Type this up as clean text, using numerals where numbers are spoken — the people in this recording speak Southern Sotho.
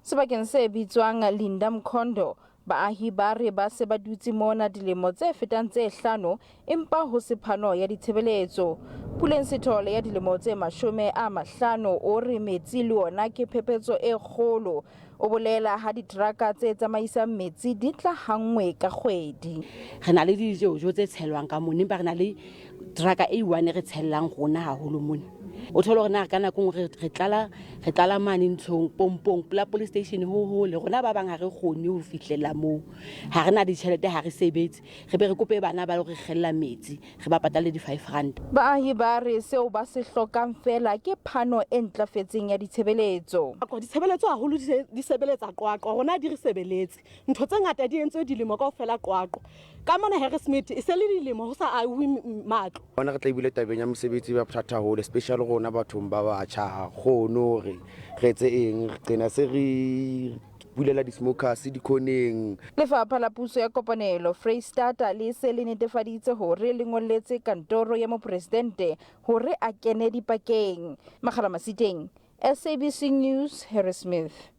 Sebakeng se bitswang Linda Mkhondo, baahi ba re ba se ba dutse mona dilemo tse fetang tse hlano empa ho se phano ya ditshebeletso. Puleng Sithole ya dilemo tse 50 o re metsi le ona ke phephetso e kgolo. O bolela ha diteraka tse tsamaisang metsi di tla hanngwe ka kgwedi. Re na le dijojo tse tshelwang ka mone, empa re na le teraka e one re tshellang rona haholo mone. O thole hore na ka nako nngwe re tlala re tlala mane nthong pompong pela police station ho hole, rona ba bang ha re kgone ho fihlela moo, ha re na ditjhelete, ha re sebetse, re be re kope bana ba lo re kgella metsi, re ba patale di-5 rand. Baahi ba re seo ba se hlokang feela ke phano e ntlafetseng ya ditshebeletso. Ditshebeletso haholo di sebeletsa Qwaqwa, rona di re sebeletse. Ntho tse ngata di entswe dilemo kaofela Qwaqwa. Ka mona Harrismith e se le dilemo ho sa ahuwe matlo. Bona re tla ebile tabeng ya mosebetsi ba bothata haholo, especially rona bathong ba batjha, ha kgone hore re etse eng, re qena se re bulela di-smokers dikhoneng. Lefapha la Puso ya Kopanelo Freistata le se le netefaditse hore le ngolletse kantoro ya mopresidente hore a kene dipakeng. Makgala Masiteng, SABC News, Harrismith.